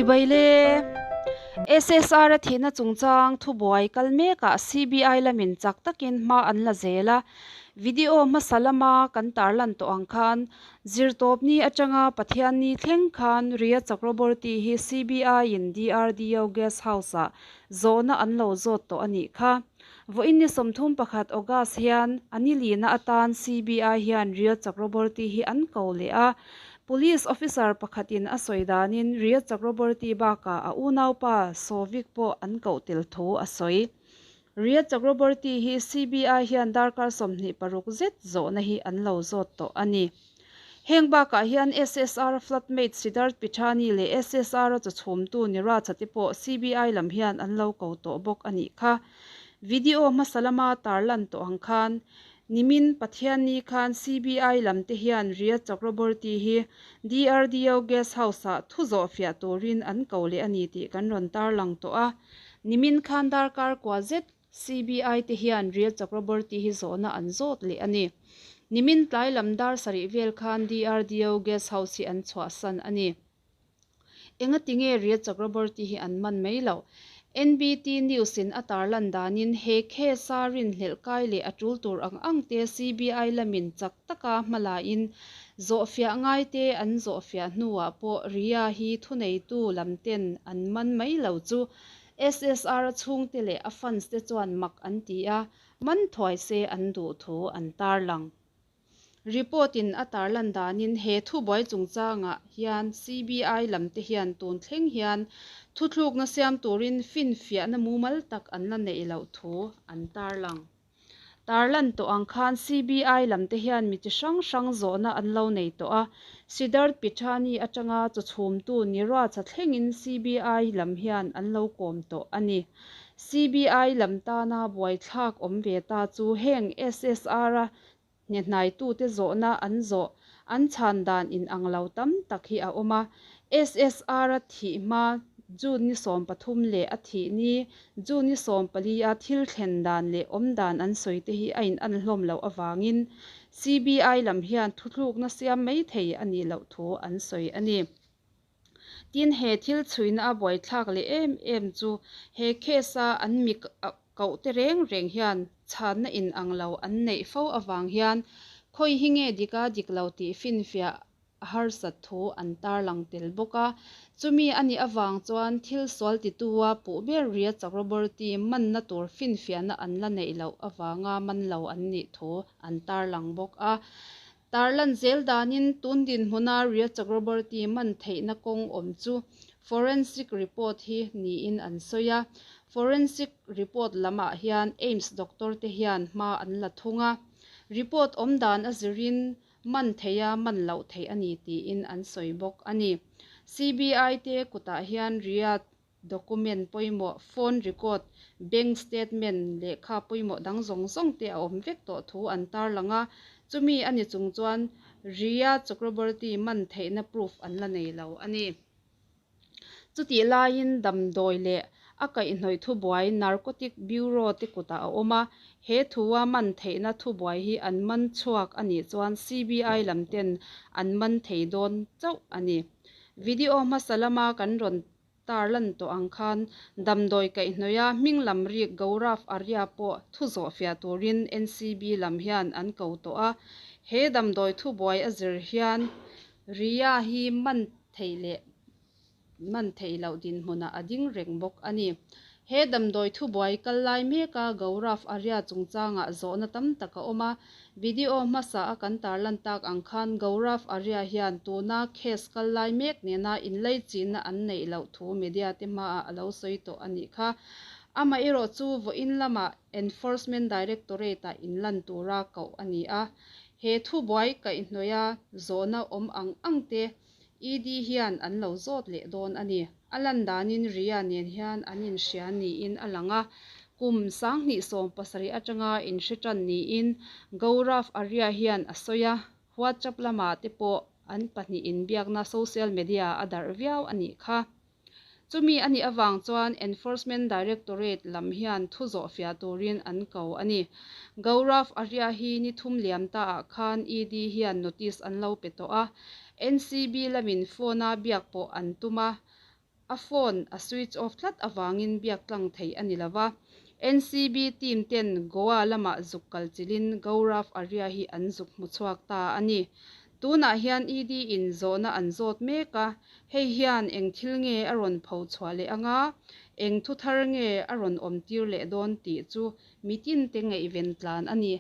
Chibai le! SSR a thihna chungchang thubuai kal mekah CBI lamin chak takin hma an la zel a. Video hmasa lama kan tarlan tawh ang khan Zirtawpni atanga Pathianni thleng khan Riya Chakraborty hi CBI-in DRDO Guest House-ah zawhna an lo zawt tawh a nih kha. Vawiin ni 31 August hian a ni lina atan CBI hian Riya Chakraborty hi an ko leh a. Police officer pakhatin a sawi danin Riya Chakraborty bakah a unaupa Souvik pawh an koh tel thu a sawi. Riya Chakraborty hi CBI hian darkar 26 zet zawhna hi an lo zawt tawh a ni. Heng bakah hian SSR flatmate Siddharth Pithani leh SSR-a chawchhumtu Niraj-a te pawh CBI lam hian an lo ko tawh bawk a nih kha. Video hmasa lama tarlan tawh ang khan nimin Pathianni khan CBI lam te hian Riya Chakraborty hi DRDO Guest House-ah thu zawh fiah turin an ko leh a ni tih kan rawn tarlang tawh a. Nimin khan darkar kua zet CBI te hian Riya Chakraborty hi zawhna an zawt leh a ni. Nimin tlai lam dar sarih vel khan DRDO Guest House hi an chhuahsan a ni. Engati nge Riya Chakraborty hi an man mai loh? NBT News in a tarlan danin he case a rinhlelh kai leh a tul tur ang ang te CBI lamin chak taka hma lain zawhfiah ngai te an zawhfiah hnuah pawh Riya hi thuneitu lam ten an man mai lo chu SSR a chhungte leh a fans te chuan mak an ti a, man thuai se an duh thu an tarlang. Report in a tarlan danin he thubuai chungchangah hian CBI lam te hian tun thleng hian thuthlukna siam turin finfiahna mumal tak an la neih loh thu an tarlang. Tarlan tawh ang khan CBI lam te hian mi chi hrang hrang zawhna an lo nei tawh a, Siddharth Pithani atanga chawchhumtu Niraj-a thlengin CBI lam hian an lo kawm tawh a ni. CBI lam tana buaithlak awm ve ta chu heng SSR-a hnehnaitute zawhna an zawh an chhan dan inang lo tam tak hi a awm a. SSR-a thih hma June ni 13 leh a thih ni June ni 14 a thil thlen dan leh awm dan an sawi te hi a in-an hlawm loh avangin CBI lam hian thuthlukna siam mai thei a nih loh thu an sawi a ni. Tin, he thil chhuina a buaithlak leh em em chu he case-a an mi koh te reng reng hian chhanna inang lo an neih fo avang hian khawi hi nge dik a dik lo tih finfiah a harsat thu an tarlang tel bawk a. Chumi a nih avang chuan thil sual titua puh ber Riya Chakraborty manna tur finfiahna an la neih loh avanga man lo an nih thu an tarlang bawk a. Tarlan zel danin tun dinhmuna Riya Chakraborty man theihna kawng awm chu forensic report hi niin an sawi a. Forensic report lamah hian AIIMS doctor te hian hma an la thung a. Report awm dan a zirin man theia man loh theih a ni tiin an sawi bawk a ni. CBI te kutah hian Riya Document pawimawh, phone record, bank statement lehkha pawimawh dang zawng zawng te a awm vek tawh thu an tarlang a, chumi a ni chung chuan Riya Chakraborty man theihna proof an la nei lo a ni. Chutih laiin damdawi leh a kaihhnawih thubuai Narcotic Bureau te kutah a awm a, he thua man theihna thubuai hi an man chhuak a nih chuan CBI lam ten an man thei dawn chauh a ni. Video hmasa lama kan rawn Tarlan tawh ang khan damdawi kaihhnawih a hming lam rik Gaurav Arya pawh thu zawh fiah turin NCB lam hian an ko tawh a. He damdawi thubuai a zir hian Riya hi man theih leh man theih loh dinhmunah a ding reng bawk a ni. He damdawi thubuai kal lai meka Gaurav Arya chungchangah zawhna tam tak a awm a. Video hmasa a kan tarlan tak ang khan Gaurav Arya hian tuna case kal lai mek nena inlaichinna an neih loh thu media te hmaah a lo sawi tawh a nih kha. Amaherawh chu vawiin lamah Enforcement Directorate-ah inlan tura koh a ni a. He thubuai kaihhnawih a zawhna awm ang ang te ED hian an lo zawt leh dawn a ni. A lan danin Riya nen hian an inhria niin a lang a, kum 2017 atanga inhre tan niin Gaurav Arya hian a sawi a, WhatsApp lamah te pawh an pahnih inbiakna social media a darh viau a nih kha. Chumi a nih avang chuan Enforcement Directorate lam hian thu zawhfiah turin an ko a ni. Gaurav Arya hi ni thum liam taah khan ED hian notice an lo pe tawh a, NCB lamin phone-a biak pawh an tum a, A phone a switch off tlat avangin biak tlang theih a ni lo a. NCB team ten Goa lamah zuk kal chilhin Gaurav Arya hi an zuk hmu chhuak ta a ni. Tunah hian ED in zawhna an zawt mek a, hei hian eng thil nge a rawn pho chhuah leh anga, eng thu thar nge a rawn awm tir leh dawn tih chu mitin te ngaihven tlan a ni.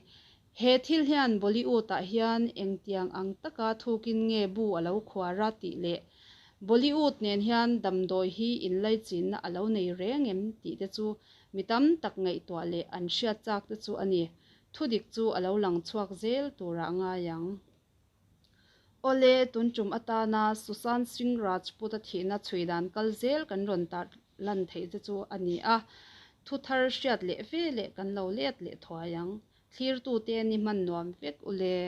He thil hian Bollywood ah hian engtiang ang taka thukin nge bu a lo khuar a tih leh Bollywood nen hian damdawi hi inlaichinna a lo nei reng em tih te chu mi tam tak ngaihtuah leh an hriat chak te chu a ni. Thudik chu a lo lang chhuak zel turah ngai ang. Awle, tun tum atana Sushant Singh Rajput-a thihna chhui dan kal zel kan rawn tar lan theih te chu a ni a. Thu thar hriat leh ve leh kan lo let leh thuai ang. Thlirtute ni hman nuam vek ule.